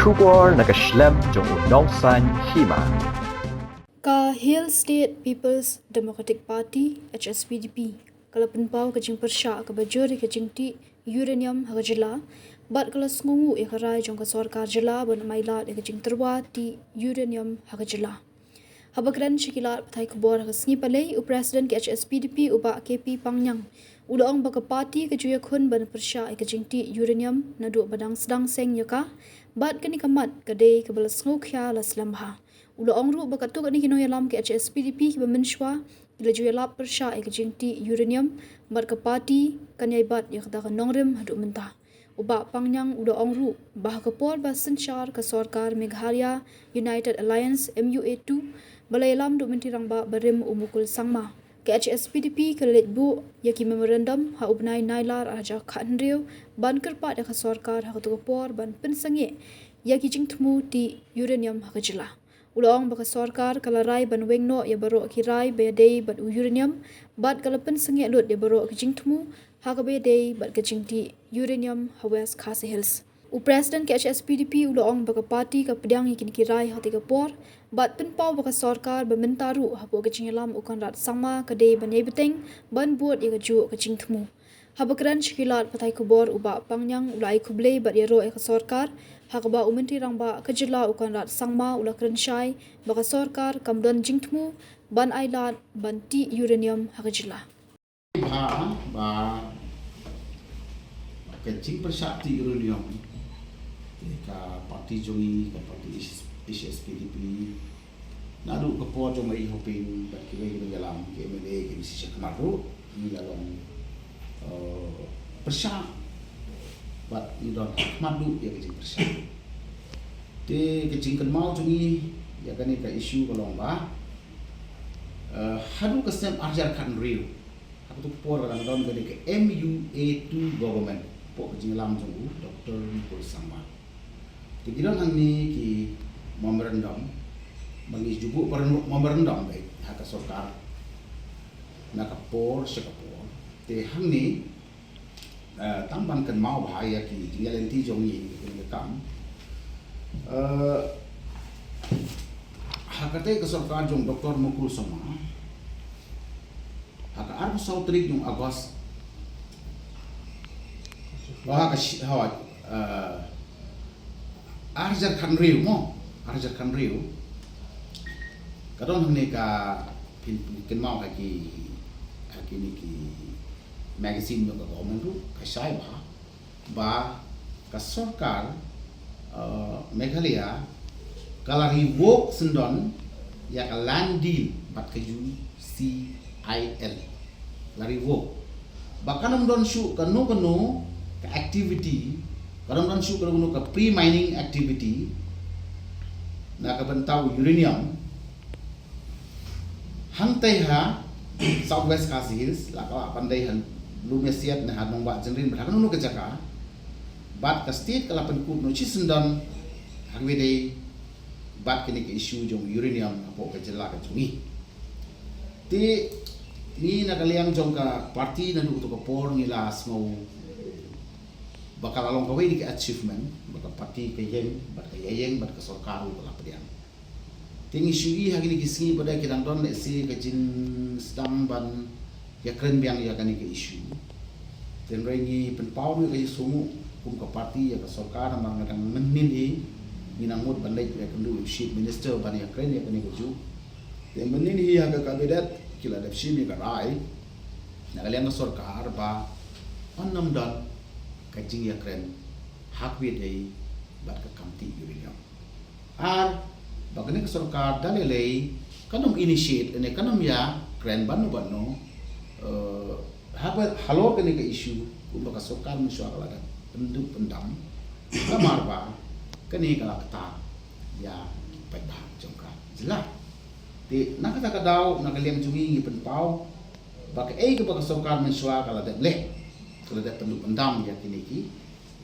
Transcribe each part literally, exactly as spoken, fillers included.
Khubor na ka shlem jong u nongsaiñ hima. Ka Hill State People's Democratic Party, H S P D P, ka la pynpaw ka jingpyrshah kaba jur ïa ka jingtih uranium ha ka jylla, bad ka la sngewnguh ïa ka rai jong ka sorkar jylla ban ym ailad ïa ka jingtyrwa tih uranium ha ka jylla. Haba kren sha ki lad pathai khubor ha ka sngi Palei, u President ka H S P D P, u Bah K P Pangniang, u la ong ba ka party ka ju ïakhun ban pyrshah ïa ka jingtih uranium naduh ba dang sdang seng ïa ka, bad kane ka mat ka dei kaba la sngewkhia la slem bha. U la ong ruh ba katto katne ki nongïalam ka H S P D P kiba mynshuwa ki la ju ïalap pyrshah ïa ka jingtih uranium, bad ka party kan ïai bat ïa kata ka nongrim haduh mynta. U Bah Pangniang u la ong ruh ba ha ka por ba synshar ka sorkar Meghalaya United Alliance, M U A two, ba la ïalam da u Myntri Rangbah barim u Mukul Sangma, ka H S P D P ka la leit buh ïa ki memorandum ha u bnai Nailar ar hajar khathynriew ban kyrpad ïa ka sorkar ha kato ka por ban pynsangeh ïa ki jingthmu tih uranium ha ka jylla. U la ong ba ka sorkar ka la rai ban weng noh ïa baroh ki rai ba ïadei bad u uranium, bad ka la pynsangeh lut ïa baroh ki jingthmu ha kaba ïadei bad ka jingtih uranium ha West Khasi Hills. U President ka H S P D P u la ong ba ka party ka pdiang ïa kine ki rai ha kata ka por, bad pynpaw ba ka sorkar ba mynta ruh hapoh ka jingïalam u Conrad Sangma ka dei ban ïai bteng ban bud ïa kajuh ka jingthmu. Haba kren sha ki lad pathai khubor, u Bah Pangniang u la ai khublei bad ïaroh ïa ka sorkar, ha kaba u Myntri Rangbah ka jylla u Conrad Sangma u la kren shai ba ka sorkar kam don jingthmu ban ailad ban tih uranium ha ka jylla. Bha ba ka jingpyrshah tih uranium, ka party jong ngi, ka party H S P D P, naduh ka por jong Mary Hoping bad kiwei ki nongïalam, ki M L A, ki M C sha khmat ruh, ngi la long, eh, pyrshah bad ngi don ha khmat duh ïa ka jingpyrshah. Te ka jingkynmaw jong ngi ïa kane ka issue ka long ba, eh, haduh ka snem ar hajar khathynriew, ha kato ka por ka dang don kane ka M U A two government, hapoh ka jingïalam jong u Doctor Mukul Sangma. Te ki don hangne ki memorandum, ba ngi ju buh memorandum beit ha ka sorkar na ka por sha ka por. Te hangne, eh, tang ban kynmaw bha ïa ki jingïalehkai jong ngi ha kane ka kam. Eh, ha katei ka sorkar jong Doctor Mukul Sangma, ha ka arphew saw tarik jong August, oh, ha ka shi-, hooid, eh, ar hajar khathynriew mo, ar hajar khathynriew. Ka don hangne ka phin, phin kynmaw ha ki, ha kine ki magazine jong ka government ruh, ka shai bha ba ka sorkar, eh, Meghalaya ka la revoke syndon ïa ka land deal bad ka U C I L. La revoke. Ba kan ym don shuh kano kano ka activity, kan ym don shuh kano kano ka pre-mining activity na ka bynta u uranium hangtei ha South West Khasi Hills, la ka lah ban dei ha Lumiasiat ne ha Nongbah Jynrin, bad ha kano kano ka jaka. Bad ka state ka la pynkut noh shi syndon ha kaba ïadei bad kane ka issue jong uranium hapoh ka jylla ka jong ngi. Te ngi na ka liang jong ka party naduh kato ka por ngi la sngew ba ka la long kawei na ki achievement ba ka party ka ïeng, bad ka ïaïeng, bad ka sorkar ruh ka la pdiang. Te ngi shu ïohi ha kine ki sngi ba dei ki dang don lehse ka jingsdang ban ïakren biang ïa kane ka issue. Te hynrei ngi pynpaw ïa ka jingsngewnguh kum ka party ïa ka sorkar namar nga dang mynnin hi ngi nang mut ban leit ïakynduh ïa u Chief Minister ban ïakren ïa kane kajuh. Te mynnin hi ha ka cabinet ki la dep shim ïa ka rai na ka liang ka sorkar ba yn nym don ka jingïakren ha kaba ïadei bad ka kam tih uranium. Ar ba kane ka sorkar da lei lei kan ym initiate ne kan ym ïakren bad no bad no, eh, haba halor kane ka issue kumba ka sorkar mynshuwa ka la dep pynduh pyndam, namar ba kane ka la kta ïa ki paidbah jong ka jylla. Te na kata ka daw na ka liang jong ngi ngi pynpaw ba kaei kaba ka sorkar mynshuwa ka la dep leh, ka la dep pynduh pyndam ïa kine ki,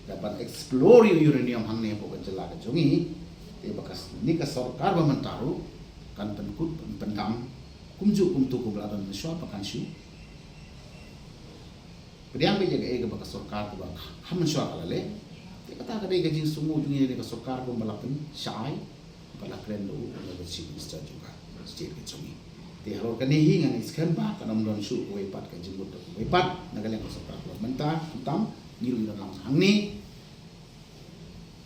da ban explore ïa u uranium hangne hapoh ka jylla ka jong ngi. Te ba kane ka sorkar ba mynta ruh kan pynkut pyndam kumjuh kumto kumba la don mynshuwa ba kan shu pdiang beit ïa kaei kaba ka sorkar kaba ha mynshuwa ka la leh. Te kata ka dei ka jingsngew jong ngi, ka sorkar kumba la pynshai, ba la kren da u, u Chief Minister jong ka state ka jong ngi. Te halor kane hi ngan ïa skhem ba kan ym don shuh kawei pat ka jingmut da kawei pat na ka liang ka sorkar ka mynta, khamtam ngi ruh ngi don lang hangne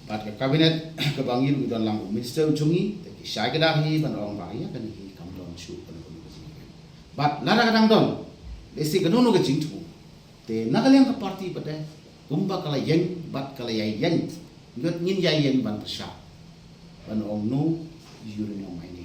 bad ka cabinet kaba ngi ruh ngi don lang u minister jong ngi, te ki shai kdar hi ban ong ba ïa kane hi kam don shuh kano kano ka jingkren. Bad lada ka dang don, lehse kano kano ka jingthmu, te na ka liang ka party pat de, kumba ka la ïeng bad ka la ïai ïeng, ngi ruh ngin ïai ïeng ban pyrshah, ban ong no uranium mining.